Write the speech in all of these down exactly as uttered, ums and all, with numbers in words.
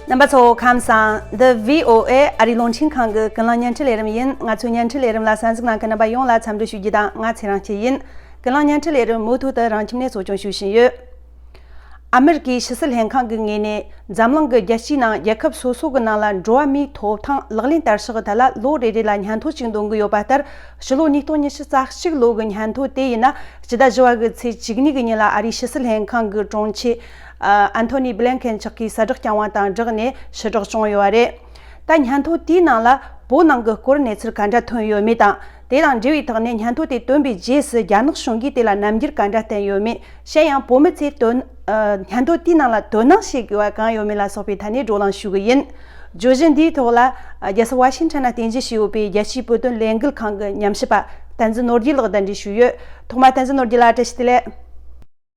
རྣམ་པ་ཚོ་ཁམས་བཟང་། འདི་བྷི་ཨོ་ཨེ་ཨ་རིའི་རླུང་འཕྲིན་ཁང་གི་ཀུན་གླེང་བརྙན་འཕྲིན་ལས་རིམ་ཡིན། ང་ཚོའི་བརྙན་འཕྲིན་ལས་རིམ་ལ་གསན་གཟིགས་གནང་མཁན་རྣམ་པ་ཡོངས་ལ་འཚམས་འདྲི་ཞུ་རྒྱུ་དང་། ང་ཚེ་རིང་སྐྱིད་ཡིན། ཀུན་གླེང་བརྙན་འཕྲིན་ལས་རིམ་མུ་མཐུད་དུ་རང་ཁྱིམ་ནས་གཙོ་སྐྱོང་ཞུ་བཞིན་ཡོད། ཨ་མེ་རི་ཀའི་ཕྱི་སྲིད་ལྷན་ཁང་གི་ངོས་ནས་འཛམ་གླིང་གི་རྒྱལ་སྤྱིའི་ནང་རྒྱལ་ཁབ་སོ་སོ་གི་ནང་ལ་འགྲོ་བ་མིའི་ཐོབ་ཐང་ལག་ལེན་བསྟར་ཕྱོགས་ཐད་ལ་ལོ་རེ་རེ་ལ་སྙན་ཐོ་ཅིག་འདོན་གྱི་ཡོད་པ་ལྟར། ཕྱི་ལོ་ཉིས་སྟོང་ཉི་ཤུ་རྩ་གཅིག་ལོ་གི་སྙན་ཐོ་དེ་ཡིན་ན། སྤྱི་ཟླ་བཞི་པ་གི་ཚེས་བཅུ་གཉིས་ཀྱི་ཉིན་ལ་ཨ་རིའི་ཕྱི་སྲིད་ལྷན་ཁང་གི་དྲུང་ཆེ་ཨན་ཐོ་ནི་བྷི་ལན་ཁེན་མཆོག་གིས་གསལ་བསྒྲགས་བསྐྱངས་པ་politicallytuned ནས་ཕྱིར་བསྒྲགས་བྱུང་ཡོད་པ་རེད། ད་སྙན་ཐོ་དེའི་ནང་ལ་བོད་ནང་གི་སྐོར་གནས་ཚུལ་ག་འདྲ་ཐོན་ཡོད་མེད་དང་། དེ་དང་འབྲེལ་བའི་ཐོག་ནས་སྙན་ཐོ་དེ་བཏོན་པའི་རྗེས་སུ་རྒྱ་ནག་གཞུང་གིས་དེ་ལ་རྣམ་འགྱུར་ག་འདྲ་བསྟན་ཡོད་མེད། གཞན་ཡང་བོད་མི་ཚོས་དོན་ཨ། སྙན་ཐོ་དེའི་ནང་ལ་དོ་སྣང་བྱེད་དགོས་པ་གང་ཡོད་མེད་ལ་སོགས་པའི་ཐད་ནས་བགྲོ་གླེང་ཞུ་གི་ཡིན། བརྗོད་གཞི་འདིའི་ཐོག་ལ་རྒྱལ་ས་ཝ་ཤིང་ཊོན་ན་རྟེན་གཞི་བྱས་ཡོད་པའི་རྒྱལ་སྤྱིའི་བོད་དོན་ལས་འགུལ་ཁང་གི་ཉམས་ཞིབ་པ་བསྟན་འཛིན་ནོར་རྒྱས་ལགས་གདན་འདྲེན་ཞུས་ཡོད། ཐོག་མར་བསྟན་འཛིན་ནོར་རྒྱས་ལགས་བཀྲ་ཤིས་བདེ་ལེགས།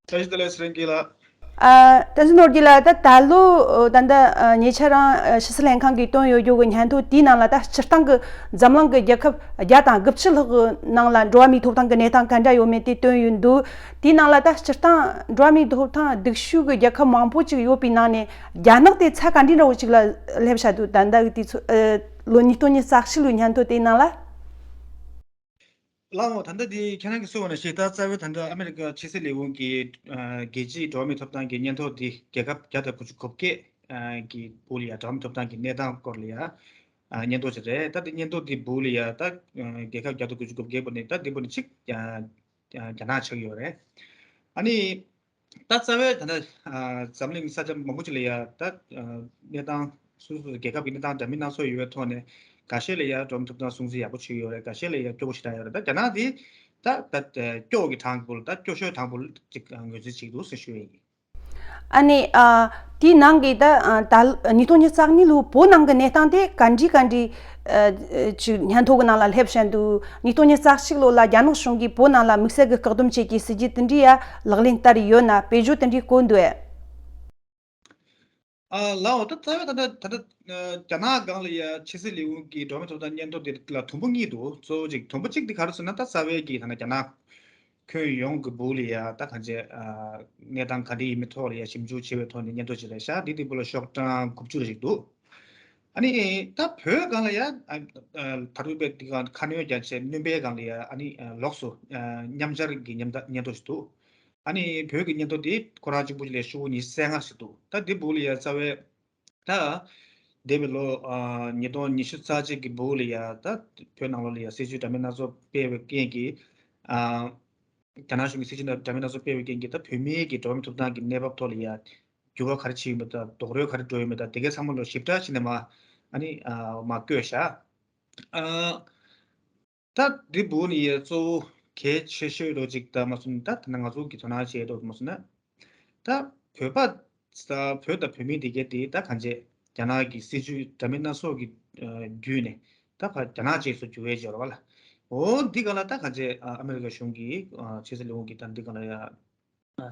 བཀྲ་ཤིས་བདེ་ལེགས། ཚེ་རིང་སྐྱིད་ལགས། ཨ། བསྟན་འཛིན་ནོར་རྒྱས་ལགས། ད་ད་ལོ་ད་ལྟ་ཉེ་ཆར་རང་ཕྱི་སྲིད་ལྷན་ཁང་གིས་བཏོན་ཡོད་རྒྱུ་གི་སྙན་ཐོ་དེའི་ནང་ལ་ད་སྤྱིར་བཏང་གི་འཛམ་གླིང་གི་རྒྱལ་ཁབ་བརྒྱ་དང་དགུ་བཅུ་ལྷག་གི་ནང་ལ་འགྲོ་བ་མིའི་ཐོབ་ཐང་གི་གནས་སྟངས་ག་འདྲ་ཡོད་མེད་དེ་བཏོན་ཡོད་འདུག་དེའི་ནང་ལ་ད་སྤྱིར་བཏང་འགྲོ་བ་མིའི་ཐོབ་ཐང་སྡུག་ཤོས་ཀྱི་རྒྱལ་ཁབ་མང་པོ་ཅིག་ཡོད་པའི་ནང་ནས་རྒྱ་ནག་དེ་ཚད་ག་འདྲའི་འདྲ་བོ་ཅིག་ལ་སླེབས་བཞག་འདུག་ད་ལྟ་གི་དུས་ཚོད་ཨ། ལོ་ཉིས་སྟོང་ཉི་ཤུ་རྩ་གཅིག་ལོའི་སྙན་ཐོ་དེའི་ནང་ལ། ལགས་འོང་། ད་ལྟ་འདི་ཁྱེད་རང་གིས་གསུངས་པ་ནང་བཞིན། ད་རྩ་བའི་ད་ལྟ་ཨ་མེ་རི་ཀ་ཕྱི་སྲིད་ལས་ཁུངས་ཀྱི་ཨ། རྒྱལ་སྤྱིའི་འགྲོ་བ་མིའི་ཐོབ་ཐང་གི་སྙན་ཐོ་འདི་རྒྱལ་ཁབ་བརྒྱ་དང་དགུ་བཅུ་གོ་བརྒྱད་ཀྱི་སྦུག་ལ་ཡ་འགྲོ་བ་མིའི་ཐོབ་ཐང་གི་གནས་སྟངས་སྐོར་ལ་ཡ་ཨ། སྙན་ཐོ་ཅིག་རེད། ད་འདི་སྙན་ཐོ་འདི་སྦུག་ལ་ཡ་ད་རྒྱལ་ཁབ་བརྒྱ་དང་དགུ་བཅུ་གོ་བརྒྱད་པོ་ནི་ད་འདི་པོ་ནི་གཅིག་ཨ། རྒྱ་ནག་ཆགས་ཡོད་རེད། ཨ་ནི། ད་རྩ་བའི་ད་ལྟ་ཨ། འཛམ་གླིང་ས་ཆ་མང་པོ་ཅིག་ལ་ཡ་ད་ཨ། གནས་སྟངས་སོ་སོ་རྒྱལ་ཁབ་ཀྱི་གནས་སྟངས་འདྲ་མིན་སྣ་ཚོགས་ཡོད་པའི་ཐོག་ནས། འགའ་ཤས་ལ་ཡ་འགྲོ་བ་མིའི་ཐོབ་ཐང་སྲུང་བརྩི་ཡག་པོ་བྱེད་ཀྱི་ཡོད་རེད། འགའ་ཤས་ལ་ཡ་སྐྱོ་པོ་ཞེ་དྲག་ཡོད་རེད། ད་རྒྱ་ནག་འདི་ད་ད་སྐྱོ་གི་གྲངས་ཀྱི་སྦུག་ལ། ད་སྐྱོ་ཤོས་གྲངས་ཀྱི་སྦུག་ལ་ཅིག་ངོས་འཛིན་བྱེད་ཀྱི་འདུག་ཟེར་ཞུ་ཡ་ཡིན། ཨ་ནི་ཨ། དེའི་ནང་གི་ད་ཨ། ད་ཉིས་སྟོང་ཉི་ཤུ་རྩ་གཉིས་ལོའི་བོད་ནང་གི་གནས་སྟངས་དེ་ག་འདྲའི་ག་འདྲའི་ཨ། ཅིག་སྙན་ཐོ་གི་ནང་ལ་སླེབས་བཞིན་འདུག་ཉིས་སྟོང་ཉི་ཤུ་རྩ་གཅིག་ལོ་ལ་རྒྱ་ནག་གཞུང་གིས་བོད་ནང་ལ་དམིགས་བསལ་གྱི་བཀག་སྡོམ་བྱེད་ཀྱི་སྲིད་ཇུས་དེ་འདྲའི་ཡ་ལག་ལེན་བསྟར་ཡོད་ན། བེད་སྤྱོད་དེ་འདྲའི་བཀོད་འདུག་ཨེ། ཨ། ལགས་འོང་། ད་རྩ་བའི་ད་ལྟ་ད་ལྟ་ཨ། རྒྱ་ནག་སྒང་ལ་ཡ་ཕྱི་སྲིད་ལས་ཁུངས་ཀྱི་འགྲོ་བ་མིའི་ཐོབ་ཐང་སྙན་ཐོ་དེ་ལ་དུམ་བུ་གཉིས་འདུག་གཙོ་བོ་གཅིག་དུམ་བུ་གཅིག་དེ་ག་རེ་ཟེར་ན། ད་རྩ་བའི་གི་ད་ལྟ་རྒྱ་ནག་ཁྱོན་ཡོངས་ཀྱི་སྦུག་ལ་ཡ་ད་གང་ཅི་ཨ། གནས་སྟངས་ག་འདྲ་ཡིན་མིན་ཐོག་ལ་ཡ་ཞིབ་འཇུག་བྱས་པའི་ཐོག་ནས་སྙན་ཐོ་ཅིག་རེད་ཤག་འདི་དེ་སྦུག་ལ་ཤོག་གྲངས་དགུ་བཅུ་ཞིག་འདུག་ཨ་ནི་ད་བོད་སྒང་ལ་ཡ་ཨ། ཨ། ད་རུང་དཔེ་དེ་ག་ཁ་སྣོན་རྒྱག་བྱས་སྣོན་པའི་སྒང་ལ་ཡ་ཨ་ནི་ཨ། ལོགས་སུ་ཨ། མཉམ་སྦྱར་གྱི་མཉམ་ད་སྙན་ཐོ་ཞིག་འདུག་ཨ་ནི་བོད་ཀྱི་སྙན་ཐོ་དེ་ཁོ་རང་གཅིག་པུ་ལས་ཤོག་བུ་ཉི་ཤུ་རྩ་ལྔ་ཞིག་འདུག་ད་འདི་སྦུག་ལ་ཡ་རྩ་བའི་ད་འདས་པའི་ལོ་ཨ། ཉིས་སྟོང་ཉི་ཤུ་རྩ་གཅིག་གི་སྦུག་ལ་ཡ་ད་བོད་ནང་ལོགས་ལ་ཡ་སྲིད་བྱུས་འདྲ་མིན་སྣ་ཚོགས་སྤེལ་བའི་རྐྱེན་གྱིས། ཨ། རྒྱ་ནག་གཞུང་གི་སྲིད་བྱུས་འདྲ་མིན་སྣ་ཚོགས་སྤེལ་བའི་རྐྱེན་གྱིས། ད་བོད་མིའི་གི་འགྲོ་བ་མིའི་ཐོབ་ཐང་གི་གནས་བབ་ཐོག་ལ་ཡ་འགྱུར་བ་ག་རེ་ཕྱིན་ཡོད་མེད་དང་། རྡོག་རོལ་ག་རེ་བགྲོད་ཡོད་མེད་དང་། དེ་གའི་ཚང་མ་ལོ་ཞིབ་ཕྲ་བྱས་ནས་མར་ཨ་ནི་ཨ། མར་བཀོད་བཞག་ཨ། ད་འདི་སྦུག་ནས་ཡ་གཙོ་བོ་གལ་ཆེ་ཤོས་རོ་ཅིག་ད་མ་སོང་ད་ད་ང་ཚོ་གི་དོ་སྣང་བྱས་རོ་མ་སོང་ན། ད་བོད་པ་ད་བོད་དང་བོད་མི་དེ་གའི་དེ་ད་གང་བྱས་རྒྱ་ནག་གི་སྲིད་བྱུས་འདྲ་མིན་སྣ་ཚོགས་ཀྱི་ཨ། བརྒྱུད་ནས་ད་ཕར་རྒྱ་ནག་ཅིག་སུ་འགྱུར་བའི་བྱས་རོ་བ་ལ། འོ་འདི་ག་ལ་ད་གང་བྱས་ཨ། ཨ་མེ་རི་ཀ་གཞུང་གི་ཨ། ཕྱི་སྲིད་ལས་ཁུངས་ཀྱི་ད་འདི་ག་ལ་ཡ། ཨ།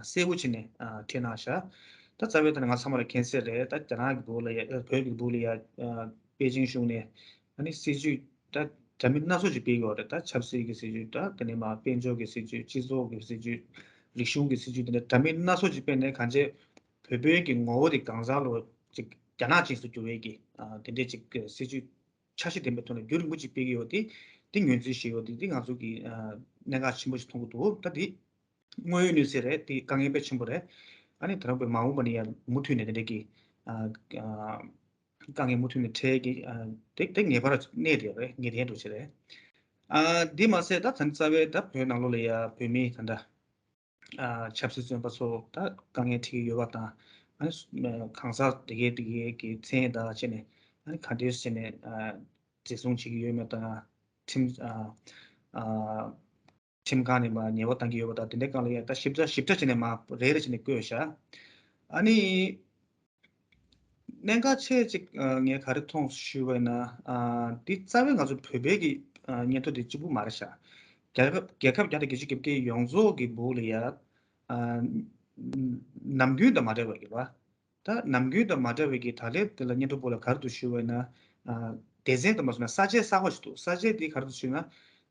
གསལ་པོ་བྱས་ནས་ཨ། བྲིས་གནང་ཤག་ད་རྩ་བའི་ད་ང་ཚང་མ་ལ་མཁྱེན་གསལ་རེད། ད་རྒྱ་ནག་གི་སྦུག་ལ་ཡ། བོད་ཀྱི་སྦུག་ལ་ཡ། ཨ། པེ་ཅིང་གཞུང་ནས་ཨ་ནི་སྲིད་བྱུས་ད་འདྲ་མིན་སྣ་ཚོགས་ཅིག་སྤེལ་གྱི་ཡོད་རེད། ད་ཆབ་སྲིད་ཀྱི་སྲིད་བྱུས། ད་དེ་ནས་མར་དཔལ་འབྱོར་གྱི་སྲིད་བྱུས། སྤྱི་ཚོགས་ཀྱི་སྲིད་བྱུས། རིག་གཞུང་གི་སྲིད་བྱུས། དེ་འདྲ་འདྲ་མིན་སྣ་ཚོགས་ཅིག་སྤེལ་ནས་གང་བྱས་བོད་པའི་གི་ངོ་བོ་དེ་གང་ཟག་ལོ་ཅིག་རྒྱ་ནག་ཅིག་སུ་འགྱུར་བའི་གི་ཨ། དེ་འདྲའི་ཅིག་སྲིད་བྱུས་འཆར་གཞི་ལྡན་པའི་ཐོག་ནས་རྒྱུན་རིང་པོ་ཅིག་སྤེལ་གྱི་ཡོད་དེ། དེ་ངོས་འཛིན་བྱེད་ཡོད་དེ། དེ་ང་ཚོ་གི་ཨ། གནད་འགག་ཆེན་པོ་ཞིག་མཐོང་གི་འདུག་ད་དེ་དངོས་ཡོད་གནས་ཚུལ་རེད། དེ་དཀའ་ངལ་དཔེ་ཆེན་པོ་རེད། ཨ་ནི་ད་རུང་དཔེ་མ་འོངས་པ་ནས་ཡང་མུ་མཐུད་ནས་དེ་འདྲ་གི་ཨ། ཨ། དཀའ་ངལ་མུ་མཐུད་ནས་འཕྲད་ཀྱི་ཨ། དེ་དེ་ངེས་པར་གནས་དེ་རེད། ངེས་གཏན་འགྲོ་ཆེ་རེད། ཨ། དེ་མ་ཟད་ད་ད་རྩ་བའི་ད་བོད་ནང་ལོགས་ལ་ཡ་བོད་མི་ད་ལྟ་ཨ། ཆབ་སྲིད་བཙོན་པ་ཚོ་ད་དཀའ་ངལ་འཕྲད་ཀྱི་ཡོད་པ་དང་། ཨ་ནི་གང་ཟག་དེ་གའི་དེ་གའི་གི་མཚན་དང་བཅས་ནས་ཨ་ནི་ག་འདྲས་བྱས་ནས་ཨ། འཛིན་བཟུང་བྱེད་ཀྱི་ཡོད་མེད་དང་། ཁྲིམས་ཨ། ཨ། ཁྲིམས་ཁང་ནས་མར་ཉེས་པ་བཏང་གི་ཡོད་པ་དང་། དེ་འདྲའི་སྒང་ལ་ཡ་ད་ཞིབ་ཕྲ་ཞིབ་ཕྲ་བྱས་ནས་མར་རེ་རེ་བྱས་ནས་བཀོད་བཞག་ཨ་ནི། གནད་འགག་ཆེ་གཅིག་ཨ། ངས་ག་རེ་མཐོང་ཞུས་པ་ཡིན་ན། ཨ། འདི་རྩ་བའི་ང་ཚོ་བོད་པའི་གི་ཨ། སྙན་ཐོ་འདི་གཅིག་པུ་མ་རེད་ཤག་རྒྱལ་ཁབ་རྒྱལ་ཁབ་བརྒྱ་དང་བརྒྱད་ཅུ་གྱ་བརྒྱད་ཡོངས་རྫོགས་ཀྱི་སྦུག་ལ་ཡ། ཨ། ནམ་རྒྱུན་དང་མ་འདྲ་བའི་གི་བ། ད་ནམ་རྒྱུན་དང་མ་འདྲ་བའི་གི་ད་ལན་དེ་ལ་སྙན་ཐོ་སྦུག་ལ་ག་རེ་འདུག་ཞུས་པ་ཡིན་ན། ཨ། སྡེ་ཚན་དུ་མ་སོང་ན་ས་བཅད་གསར་པ་ཞིག་འདུག་ས་བཅད་འདི་ག་རེ་འདུག་ཞུས་ན།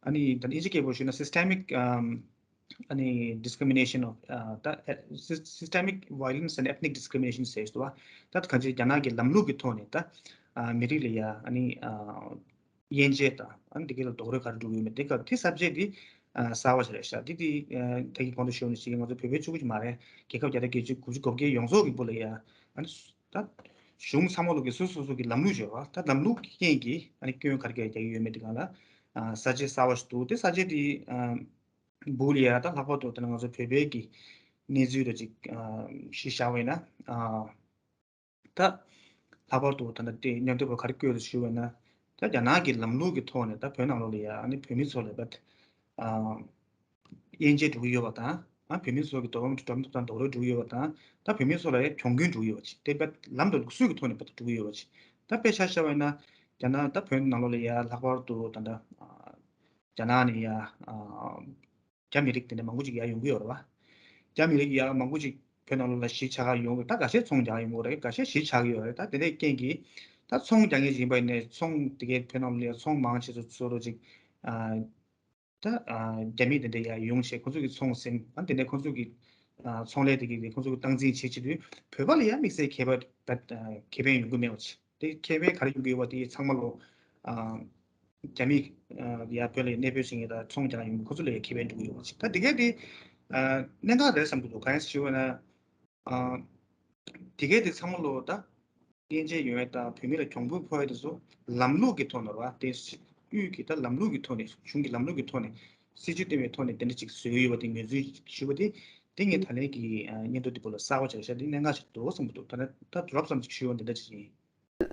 ཨ་ནི་ད་ཨིན་ཇི་སྐད་པོ་ཞུས་ན་systemic ཨམ། ཨ་ནི་discrimination of ད་systemic violence and ethnic discrimination ཟེར་ཏེ་བ། ད་གང་ཅི་རྒྱ་ནག་གི་ལམ་ལུགས་ཀྱི་ཐོག་ནས་ད་མི་རིགས་ལ་ཡ་ཨ་ནི་དབྱེ་འབྱེད་དང་ཨ་ནི་དེ་ག་ལ་རྡོག་རོལ་ག་རེ་འགྲོ་གི་ཡོད་མེད་དེ་ག་དེ་ས་བཅད་དེ་གསར་བ་ཞིག་རེད་ཤག་དེ་དེ་ད་གི་གོང་དུ་ཞུས་ནས་ཅིག་ང་ཚོ་བོད་པའི་ཆུ་ཁུ་ཅིག་མ་རེད། རྒྱལ་ཁབ་བརྒྱ་དང་བརྒྱད་ཅུ་གོ་དགུ་གོ་བརྒྱད་ཡོངས་རྫོགས་ཀྱི་སྦུག་ལ་ཡ་ཨ་ནི་ད་གཞུང་ཚང་མ་ལོག་གི་སོ་སོ་སོ་གི་ལམ་ལུགས་ཡོད་པ། ད་ལམ་ལུགས་ཀྱི་རྐྱེན་གྱིས་ཨ་ནི་སྐྱོན་ག་རེ་ག་རེ་རྒྱག་གི་ཡོད་མེད་དེ་ག་ལ་ས་བཅད་གསར་བ་ཞིག་འདུག་དེ་ས་བཅད་དེ་སྦུག་ལ་ཡ་ད་ལྷག་པར་དུ་ད་ང་ཚོ་བོད་པའི་གི་གནས་ཚུལ་དང་ཅིག་གཞི་བཞག་པ་ཡིན་ན། ད་ལྷག་པར་དུ་ད་ལྟ་དེ་མཉམ་དུ་བ་ག་རེ་བཀོད་ཡོད་ཞུ་བས་ན། ད་རྒྱ་ནག་གི་ལམ་ལུགས་ཀྱི་ཐོག་ནས་ད་བོད་ནང་ལོགས་ལ་ཡ་ཨ་ནི་བོད་མི་ཚོ་ལ་བད་དབྱེ་འབྱེད་འགྲོ་གི་ཡོད་པ་དང་ཨ་བོད་མི་ཚོ་གི་འགྲོ་འགྲོ་མི་ཐུབ་དང་རྡོག་རོལ་འགྲོ་གི་ཡོད་པ་དང་ད་བོད་མི་ཚོ་ལ་ཡ་གྱོང་གུན་འགྲོ་གི་ཡོད་པ་ཅིག་དེ་བད་ལམ་དང་ལུགས་སྲོལ་གྱི་ཐོག་ནས་བད་འགྲོ་གི་ཡོད་པ་ཅིག་ད་དཔེ་ཆ་བཞག་པ་ཡིན་ན་རྒྱ་ནག་ད་བོད་ནང་ལོགས་ལ་ཡ་ལྷག་པར་དུ་ད་ལྟ་རྒྱ་ནག་ནས་ཡ། རྒྱ་མི་རིགས་དེ་འདྲ་མང་པོ་ཅིག་ཡར་ཡོང་གི་ཡོད་རེད་བ། རྒྱ་མི་རིགས་ཡར་མང་པོ་ཅིག་བོད་ནང་ལོགས་ལ་གཞིས་ཆགས་ཀ་ཡོང་གི་ད་འགའ་ཤས་ཚོང་རྒྱག་ཡོང་གི་རེད། འགའ་ཤས་གཞིས་ཆགས་ཀྱི་ཡོད་རེད། ད་དེ་འདྲའི་རྐྱེན་གྱིས་ད་ཚོང་རྒྱག་མཁན་ཅིག་ཡིན་པ་ཡིན་ནའི་ཚོང་དེ་གའི་བོད་ནང་ལོགས་ལ་ཚོང་མང་ཆེ་ཚོ་ཚོ་རོ་ཅིག་ད་རྒྱ་མི་དེ་འདྲ་ཡར་ཡོང་བྱས་ཁོང་ཚོ་གི་ཚོང་ཟིན་ཨ་དེ་འདྲ་ཁོང་ཚོ་གི་ཚོང་ལས་དེ་གི་ཁོང་ཚོ་གི་སྟངས་འཛིན་བྱེད་ཆེད་དུ་བོད་པ་ལ་ཡང་དམིགས་བསལ་ཁེ་ཕན་ཁེ་ཕན་ཡོང་གི་མེད་པ་ཅིག་དེ་ཁེ་ཕན་ག་རེ་ཡོང་གི་ཡོད་པ་དེ་ཚང་མ་ལོ། རྒྱ་མི་ཡར་བོད་ལ་གནས་སྤོས་བྱེད་མཁན་དང་ཚོང་རྒྱག་ཡོང་མཁན་ཁོ་ཚོ་ལ་ཡང་ཁེ་ཕན་འགྲོ་གི་ཡོད་པ་ཅིག་ད་དེ་གས་དེ་གནད་འགག་རེད་བསམ་གྱི་འདུག་གང་ཡིན་ཞུ་བ་ན། དེ་གས་དེ་ཚང་མ་ལོ་ད་དབྱེ་འབྱེད་ཡོང་ཡ་དང་བོད་མི་ལ་གྱོང་པོ་ཕོག་ཡ་དེ་ཚོ་ལམ་ལུགས་ཀྱི་ཐོག་ནས་རེད་བ། དེ་དབུས་ཀྱི་ད་ལམ་ལུགས་ཀྱི་ཐོག་ནས་གཞུང་གི་ལམ་ལུགས་ཀྱི་ཐོག་ནས་སྲིད་ཇུས་བཏོན་པའི་ཐོག་ནས་དེ་འདྲ་ཅིག་བཟོས་ཡོད་པ་དེ་ངོས་འཛིན་ཞུ་བ་དེ་དེ་ངས་ད་ལན་གྱི་སྙན་ཐོ་དེ་པོ་ལ་གསར་བ་ཆགས་ཤག་དེ་གནད་འགག་ཆགས་འདུག་བསམ་གྱི་འདུག་ད་ད་རོབ་ཙམ་ཅིག་ཞུ་བ་འདི་འདྲ་ཅིག་ཡིན།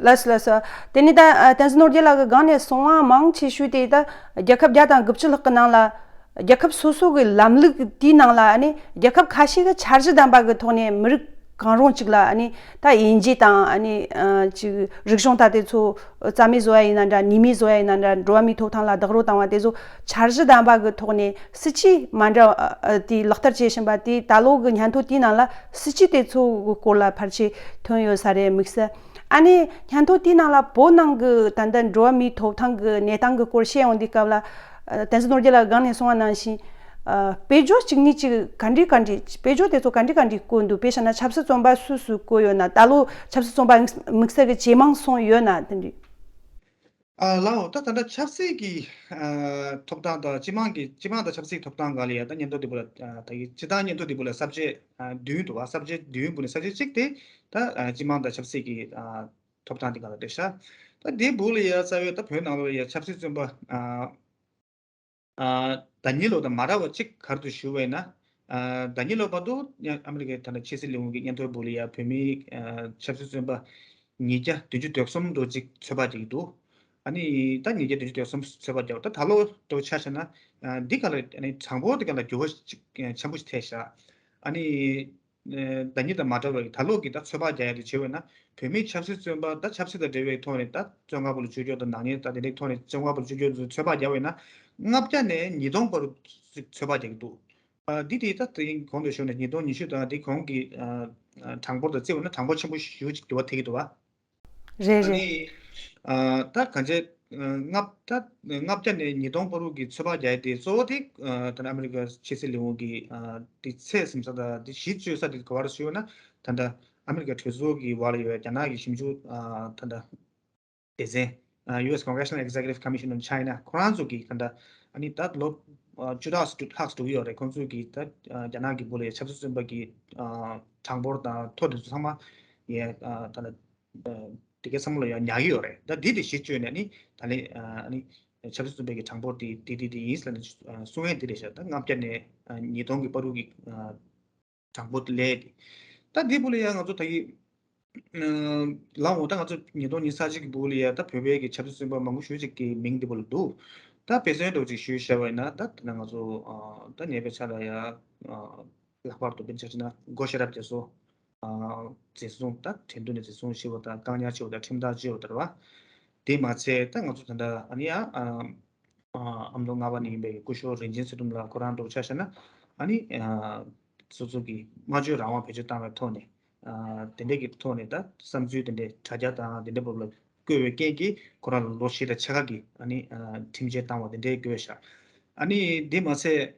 ལགས་སོ་ལགས་སོ། དེ་ནས་ད་བསྟན་འཛིན་ནོར་རྒྱས་ལགས་ཀྱི་སྒང་ནས་གསུང་བ་མང་ཆེ་ཤོས་དེ་ད་རྒྱལ་ཁབ་བརྒྱ་དང་དགུ་བཅུ་ལྷག་གི་ནང་ལ་རྒྱལ་ཁབ་སོ་སོ་གི་ལམ་ལུགས་དེའི་ནང་ལ་ཨ་ནི་རྒྱལ་ཁབ་ཁ་ཤས་ཀྱི་འཆར་གཞི་ལྡན་པ་གི་ཐོག་ནས་མི་རིགས་གང་རུང་ཅིག་ལ་ཨ་ནི་ད་དབྱེ་འབྱེད་དང་ཨ་ནི་ཅིག་རིག་གཞུང་ད་དེ་ཚོ་རྩ་མེད་བཟོ་ཡ་ཡིན་ན་འདྲ་ཉེས་མེད་བཟོ་ཡ་ཡིན་ན་འདྲ་འགྲོ་བ་མིའི་ཐོབ་ཐང་ལ་རྡོག་རོལ་བཏང་བ་དེ་ཚོ་འཆར་གཞི་ལྡན་པ་གི་ཐོག་ནས་སྲིད་ཇུས་མ་འདྲ་དེ་ལག་བསྟར་བྱེད་བཞིན་པ་དེ་ད་ལོ་གི་སྙན་ཐོ་དེའི་ནང་ལ་སྲིད་ཇུས་དེ་ཚོ་གི་སྐོར་ལ་ཕལ་ཆེར་ཐོན་ཡོད་ས་རེད་དམིགས་བསལ། ཨ་ནི་སྙན་ཐོ་དེའི་ནང་ལ་བོད་ནང་གི་ད་ལྟ་འགྲོ་བ་མིའི་ཐོབ་ཐང་གི་གནས་སྟངས་ཀྱི་སྐོར་བཤད་ཡོང་དུས་སྐབས་ལ་བསྟན་འཛིན་ནོར་རྒྱས་ལགས་སྒང་ནས་གསུངས་པ་ནང་བཞིན་དཔེ་བརྗོད་གཅིག་ནས་གཅིག་ག་འདྲ་ག་འདྲ་དཔེ་བརྗོད་དེ་ཚོ་ག་འདྲ་ག་འདྲ་བཀོད་འདུག་དཔེ་བཞག་ན་ཆབ་སྲིད་བཙོན་པ་སུ་སུ་བཀོད་ཡོད་ན་ད་ལོ་ཆབ་སྲིད་བཙོན་པ་དམིགས་བསལ་གྱི་ཇེ་མང་སོང་ཡོད་ན་དེ་འདྲ། ཨ་ལའོ་ད་ད་ལྟ་ཆབ་སྲིད་ཀྱི་ཨ་ཐོབ་ཐང་དང་སྤྱི་དམངས་ཀྱི་སྤྱི་དམངས་དང་ཆབ་སྲིད་ཐོབ་ཐང་སྒང་ལ་ཡ་ད་སྙན་ཐོ་དེ་པོ་ལ་ཨ་ད་གི་སྤྱི་བཏང་སྙན་ཐོ་དེ་པོ་ལ་ས་བཅད་ཨ་བདུན་འདུག་བ། ས་བཅད་བདུན་པོ་ནས་ས་བཅད་གཅིག་དེ་ད་ཨ་སྤྱི་དམངས་དང་ཆབ་སྲིད་ཀྱི་ཨ་ཐོབ་ཐང་དེ་སྒང་ལ་བསྡད་ཤག་ད་དེའི་སྦུག་ལ་ཡ་རྩ་བའི་ད་བོད་ནང་ལོགས་ལ་ཡ་ཆབ་སྲིད་བཙོན་པ་ཨ་ཨ་ཟླ་ཉིན་ལོ་དང་མ་འདྲ་བ་གཅིག་ག་རེ་འདུག་ཞུ་བས་ན། ཨ་ཟླ་ཉིན་ལོ་བར་དུ་ཨ་མི་རི་ཀའི་ད་ལྟ་ཕྱི་སྲིད་ལས་ཁུངས་ཀྱི་སྙན་ཐོའི་སྦུག་ལ་ཡ་བོད་མིའི་ཨ་ཆབ་སྲིད་བཙོན་པ་ཉིས་བརྒྱ་བདུན་ཅུ་དོན་གསུམ་འགྲོ་གཅིག་ཚོད་དཔག་བྱེད་ཀྱི་འདུག་ཨ་ནི་ད་ཉིས་བརྒྱ་བདུན་ཅུ་དོན་གསུམ་ཚོད་དཔག་བརྒྱབ་ད་ད་ལོ་འགྲོ་ཆ་བཞག་ན་ཨ་འདི་ག་ལ་ཨ་ནི་གྲངས་འབོར་འདི་ག་ལ་འགྱུར་བ་ཅིག་ཆེན་པོ་ཞིག་ཐེབས་ཤག་ཨ་ནི་ཟླ་ཉིན་དང་མ་འདྲ་བའི་ད་ལོ་གི་ད་ཚོད་དཔག་རྒྱག་ཡ་དེ་བྱེད་པས་ན་བོད་མིའི་ཆབ་སྲིད་བཙོན་པ་ད་ཆབ་སྲིད་དང་འབྲེལ་བའི་ཐོག་ནས་ད་བཙོན་ཁང་པ་ལ་བཅོས་བསྒྱུར་དང་ནག་ཉེས་ད་དེ་འདྲའི་ཐོག་ནས་བཙོན་ཁང་པ་ལ་བཅོས་བསྒྱུར་དུ་ཚོད་དཔག་རྒྱག་པས་ན་ལྔ་བརྒྱ་ནས་ཉིས་སྟོང་བར་དུ་ཚོད་དཔག་རྒྱག་གི་འདུག་ཨ་འདི་དེ་ད་དེ་གོང་དུ་ཞུས་ནས་ཉིས་སྟོང་ཉི་ཤུ་དང་དེ་གོང་གི་ཨ་ཨ་གྲངས་འབོར་དང་བརྩི་བ་ན་གྲངས་འབོར་ཆེན་པོ་ཞེ་པོ་ཅིག་འགྱུར་བ་ཐེབས་ཀྱི་འདུག་བ། རེད་ཨ་རེད། ནི་ཨ་ད་གང་ཅི་ལྔ་ད་ལྔ་བརྒྱ་ནས་ཉིས་སྟོང་བར་དུ་གི་ཚོད་དཔག་རྒྱག་ཡ་དེ་གཙོ་བོ་དེ་ཨ་ད་ནི་ཨ་མི་རི་ཀ་ཕྱི་སྲིད་ལས་ཁུངས་ཀྱི་ཨ་དེ་ཚད་ཟིན་ས་དང་དེ་གཞི་བཅོལ་ས་དེ་ག་བར་ཞུས་ན་ད་ལྟ་ཨ་མི་རི་ཀ་གྲོས་ཚོགས་ཀྱི་འོག་ལ་ཡོད་པའི་རྒྱ་ནག་གི་ཞིབ་འཇུག་ཨ་ད་ལྟ་སྡེ་ཚན་ཨ་U S Congressional Executive Commission on China ཁོ་རང་ཚོ་གིས་ད་ལྟ་ཨ་ནི་ད་ལོ་ཨ་བཅུ་ཕྲག་ལྷག་ཙམ་འགྲོ་གི་ཡོད་རེད། ཁོང་ཚོ་གིས་ད་ཨ་རྒྱ་ནག་གི་སྦུག་ལ་ཡ་ཆབ་སྲིད་བཙོན་པ་གི་ཨ་གྲངས་འབོར་དང་ཐོ་དེ་ཚོ་ཚང་མ་ཡ་ཨ་ད་ལྟ་ཨ་དེ་གའི་བསམ་བློ་ཡང་ཉར་གྱི་ཡོད་རེད། ད་འདི་དེ་གཞི་བཅོལ་ནས་ནི་ད་ལན་ཨ་ནི་ཆབ་སྲིད་བཙོན་པའི་གི་གྲངས་འབོར་དེ་དེ་དེ་དེ་ཡིན་ཟེར་ནས་གསུང་ཡས་འདི་རེད་ཤག་ད་ལྔ་བརྒྱ་ནས་ཨ་ཉིས་སྟོང་གི་བར་དུ་གི་ཨ་གྲངས་འབོར་དེ་ལས་དེ་ད་འདི་བུ་ལ་ཡང་ང་ཚོ་ད་གི་ལའང་འོ་ད་ང་ཚོ་ཉིས་སྟོང་ཉི་ཤུ་རྩ་གཅིག་གི་བུ་ལ་ཡ་ད་བོད་པའི་གི་ཆབ་སྲིད་བཙོན་པ་མང་པོ་ཞེ་ཅིག་གི་མིང་འདི་བུ་ལ་འདུག་ད་དཔེ་མཚོན་འདྲ་ཅིག་ཞུས་བཞག་པ་ཡིན་ན་ད་ད་ང་ཚོ་ཨ་ད་ཉེ་བའི་ཆར་ལ་ཡ་ཨ་ལྷག་པར་དུ་དཔེར་ན་ཆ་བཞག་ན་སྒོ་ཤེས་རབ་རྒྱ་མཚོ། ཨ་འཛིན་བཟུང་ད་ཁྲིམས་མཐུན་ནས་འཛིན་བཟུང་ཞུས་པ་དང་བཀག་ཉར་བྱས་པ་དང་ཁྲིམས་ཐག་བཅད་པ་དང་རེད་བ། དེ་མ་ཚད་ད་ང་ཚོ་ད་ལྟ་ཨ་ནི་ཡང་ཨ་ཨ་ཨ་མདོ་རྔ་པ་ནས་ཡིན་པའི་སྐུ་ཞབས་རིན་ཆེན་ཚེ་རིང་ལགས་ཁོ་རང་འདྲ་ཆ་བཞག་ན་ཨ་ནི་ཨ་སོ་སོ་གི་སྨྲ་བརྗོད་རང་དབང་བེད་སྤྱོད་བཏང་བའི་ཐོག་ནས་ཨ་དེ་འདྲས་ཀྱི་ཐོག་ནས་ད་བསམ་ཚུལ་དེ་འདྲས་དྲ་རྒྱ་དང་དེ་འདྲས་བར་ལ་བཀོད་པའི་རྐྱེན་གྱིས་ཁོ་རང་ལ་ལོ་བཞི་དང་ཕྱེད་ཀ་གི་ཨ་ནི་ཨ་ཁྲིམས་ཆད་བཏང་བ་དེ་འདྲས་བཀོད་ཤག་ཨ་ནི་དེ་མ་ཚད།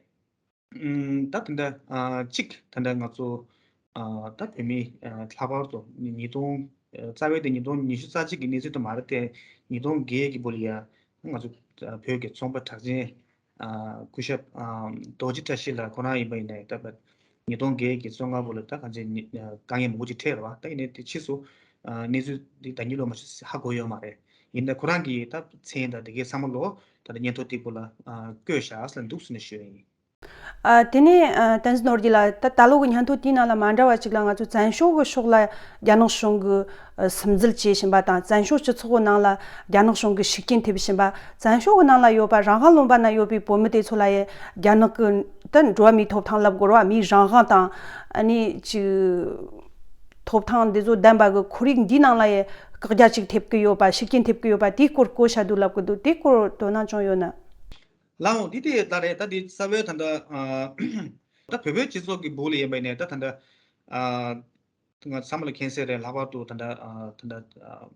ཨུམ། ད་ད་ལྟ་ཨ་གཅིག་ད་ལྟ་ང་ཚོ་ཨ་ད་བོད་མི་ཨ་ལྷག་པར་དུ་ཉིས་སྟོང་ཨ་རྩ་བའི་དེ་ཉིས་སྟོང་ཉི་ཤུ་རྩ་གཅིག་གི་གནས་ཚུལ་དུ་མ་རེད་དེ། ཉིས་སྟོང་བརྒྱད་ཀྱི་བར་ལ་ཡ་ང་ཚོ་ཨ་བོད་ཀྱི་ཚོང་པ་གྲགས་ཅན་ཨ་སྐུ་ཞབས་ཨ་རྡོ་རྗེ་བཀྲ་ཤིས་ལགས་ཁོ་རང་ཡིན་པ་ཡིན་ནའི་ད་ཉིས་སྟོང་བརྒྱད་ཀྱི་བཙོན་ཁང་བར་ལ་ད་གང་ཅི་དཀའ་ངལ་མང་པོ་ཅིག་འཕྲད་རེད་བ། ད་ཡིན་ནའི་དེ་ཕྱིས་སུ་ཨ་གནས་ཚུལ་འདི་ད་ཉིད་ལོ་མ་ཤི་ཧ་གོ་ཡོད་མ་རེད། ཡིན་ནའི་ཁོ་རང་གིས་ད་མཚན་དང་དེ་གའི་ཚང་མ་ལོ་ད་ལྟ་སྙན་ཐོ་དེ་བར་ལ་ཨ་བཀོད་བཞག་ཟེར་འདུག་ཟེར་ནས་ཞུས་ཡིན། ཨ། དེ་ནས་ཨ་བསྟན་འཛིན་ནོར་རྒྱས་ལགས། ད་ད་ལོ་གི་སྙན་ཐོ་དེའི་ནང་ལ་མ་འདྲ་བ་ཅིག་ལ་ང་ཚོ་བཙན་བྱོལ་གྱི་ཕྱོགས་ལ་རྒྱ་ནག་གཞུང་གིས་ཨ་སིམ་འཛུལ་བྱེད་བཞིན་པ་དང་། བཙན་བྱོལ་སྤྱི་ཚོགས་ཀྱི་ནང་ལ་རྒྱ་ནག་གཞུང་གིས་ཤུགས་རྐྱེན་ཐེབས་བཞིན་པ། བཙན་བྱོལ་གྱི་ནང་ལ་ཡོད་པ་རང་དབང་ལུང་པ་ན་ཡོད་པའི་བོད་མི་དེ་ཚོ་ལ་ཡང་རྒྱ་ནག་གི་ད་འགྲོ་བ་མིའི་ཐོབ་ཐང་ལབ་དགོས་རེད་བ། མིའི་རང་དབང་དང་ཨ་ནི་ཅིག་ཐོབ་ཐང་འདི་ཚོ་ལྡན་པ་གི་ཁོར་ཡུག་འདིའི་ནང་ལ་ཡང་བཀག་རྒྱ་ཅིག་ཐེབས་ཀྱི་ཡོད་པ། ཤུགས་རྐྱེན་ཐེབས་ཀྱི་ཡོད་པ། དེའི་སྐོར་བཀོད་བཞག་འདུག་ལབ་ཀྱི་འདུག་དེའི་སྐོར་དོ་སྣང་བྱུང་ཡོད་ན། ལའང་འདི་དེ་ལྟ་རེད། ད་འདི་རྩ་བའི་ད་ལྟ་ཨ་ད་བོད་པའི་སྤྱི་ཚོགས་ཀྱི་སྦུག་ལ་ཡིན་པ་ཡིན་ནའི་ད་ད་ལྟ་ཨ་ང་ཚང་མ་ལ་མཁྱེན་གསལ་རེད། ལྷག་པར་དུ་ད་ལྟ་ཨ་ད་ལྟ་ཨ་